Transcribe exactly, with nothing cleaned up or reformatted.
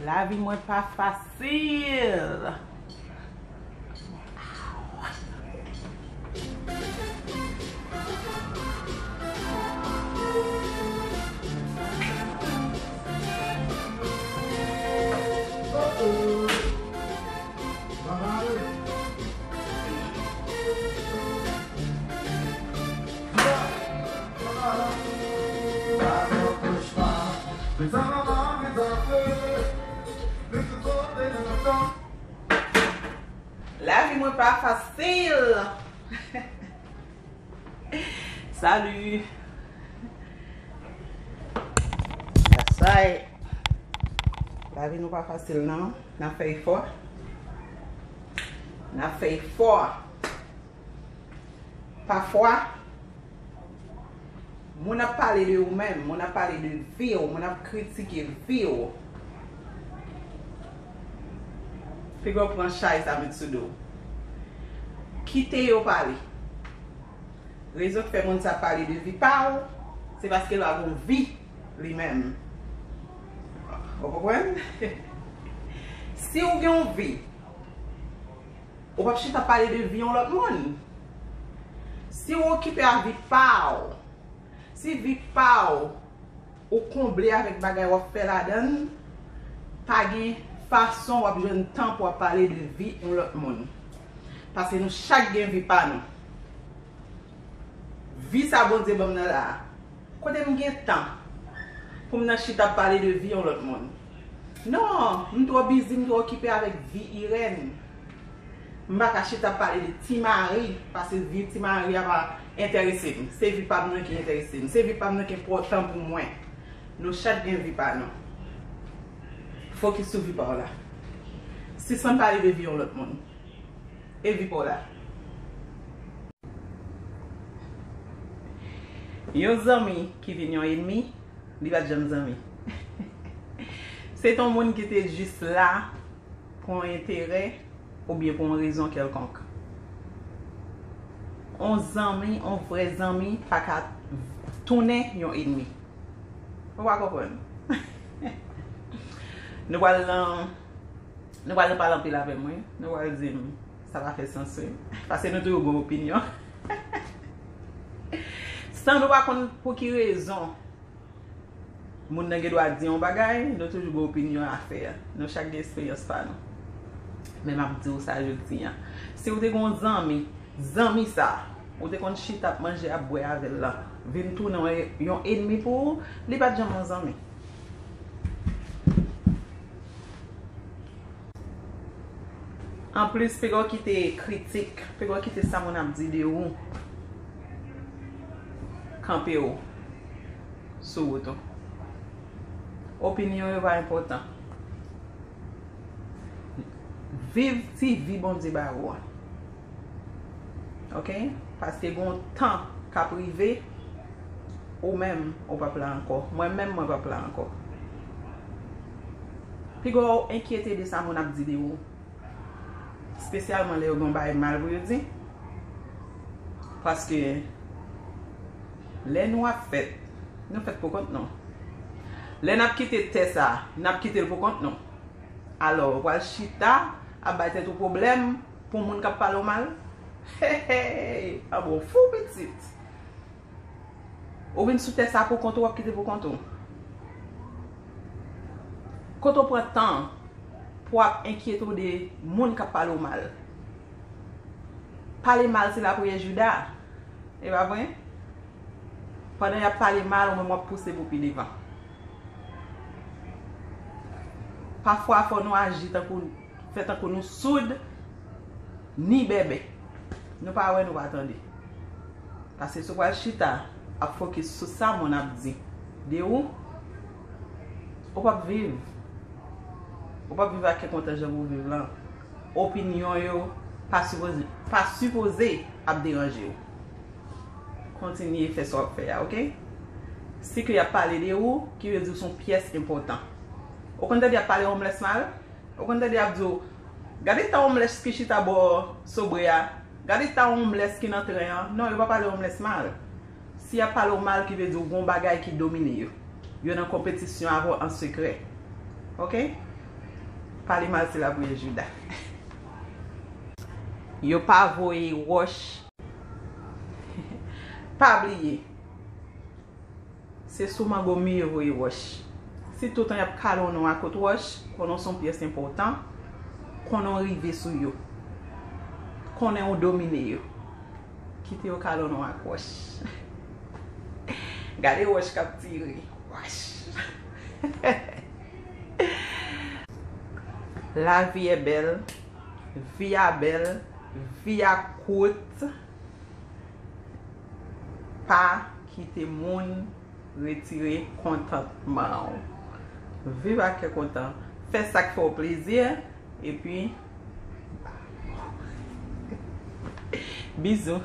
Lavi mwen pa fasil. Lavi mwen pa fasil. Salut. Asay. Lavi nou pa fasil non. N ap fè efò. N ap fè efò. Pafwa, moun ap pale de ou menm, moun ap pale de vi w, moun ap kritike vi w. Piga w pran chay sa met sou do w. Kite yo pale. Rezon k fè moun sa pale de vi pa w, se paske l pa gen yon vi li menm. Ou konprann? Si w gen yon vi, ou p ap chita pale de vi yon lòt moun. Si w okipe a vi pa w, si vi pa w, ou konble avèk bagay w ap fè ladan l, pa gen fason w ap jwenn tan pou w ap pale de vi yon lòt moun. Paske nou chak gen vi pa nou. Vi sa Bondye ban m nan la a, kote m gen tan pou m nan chita ap pale de vi yon lòt moun? Non, m twò bizi, m twò okipe avèk vi Irène. M pa ka chita ap pale de Ti Mari, paske vi Ti Mari a pa enterese m. Se vi pa m nan ki enterese m. Se vi pa m nan ki enpòtan pou mwen. Nou chak gen vi pa nou. Fokis sou vi pa w la. Sispann pale de vi yon lòt moun. E vi pa w la. Yon zanmi ki vin yon enmi, li pa t janm zanmi. Se t yon moun ki te jis la pou yon enterè oubyen pou yon rezon kèlkonk. Yon zanmi, yon vrè zanmi pa ka tounen yon enmi. Ou pa konprann? Nou pral nan Nou pral pale anpil avè m, wi. Nou pral di m, sa pa fè sans, wi. Paske nou toujou gen opinyon. San nou pa konn pou ki rezon moun nan gen dwa di yon bagay, nou toujou gen opinyon afè a. Nou chak gen esperyans pa nou. Men m ap di w sa jodi a. Si w te gen yon zanmi, zanmi sa, ou te konn chita ap manje, ap bwè avè l lan, vin tounen yon, yon enmi pou ou, li pa t janm yon zanmi. Anplis, piga w kite kritik, piga w kite sa moun ap di de ou kanpe w sou wout ou. Opinyon yo pa enpòtan. Viv ti vi Bondye ba ou an. Oke? Paske gen yon tan k ap rive, ou menm, ou p ap la ankò. Mwen menm, mwen p ap la ankò. Piga w enkyete de sa moun ap di de ou. Espesyalman lè yo gen yon bagay mal pou yo di. Paske lè nou ap fèt, nou fèt pou kont nou. Lè n ap kite tè sa, n ap kite l pou kont nou. Alò, ou pral chita ap bay tèt ou pwoblèm pou moun k ap pale w mal? Hey, hey! An bon fou pitit. Ou vin sou tè sa pou kont ou, w ap kite pou kont ou. Kote w pran tan pou w ap enkyete w de moun k ap pale w mal? Pale mal se lapriyè Jida. E pa vre? Pandan y ap pale mal, ou menm w ap pouse pou pi devan. Pafwa, fò nou aji tankou, fè tankou nou soud, ni bèbè. Nou pa wè, nou pa tande. Paske si w pral chita ap fokis sou sa moun ap di de ou, ou p ap viv. Ou p ap viv ak kè kontan jan pou w viv lan. Opinyon yo pa sipoze, pa sipoze ap deranje w. Kontinye fè sa w ap fè a, oke? Si ke y ap pale de ou, ki vle di w se yon pyès enpòtan. Ou konn tande y ap pale homeless mal? Ou konn tande y ap di w, "Gade tan homeless ki chita bò sobre a, gade tan homeless ki nan tren an." Non, yo pa pale homeless mal. Si y ap pale w mal, ki vle di w gen yon bagay ki domine yo. Yo nan konpetisyon avè w an sekrè. Oke? Pale mal se lapriyè Jida. Yo pa voye wòch. Pa bliye, se sou mango mi yo voye wòch. Si toutan y ap kale w non ak wòch, konnen w se yon pyès enpòtan, konnen w rive sou yo, konnen w domine yo. Kite yo kale w non ak wòch. Gade wòch k ap tire. Wòch. Lavi è bèl, vi a bèl, vi a kout. Pa kite moun retire kontantman w. Viv ak kè kontan. Fè sa k fè w plezi, epi bizou.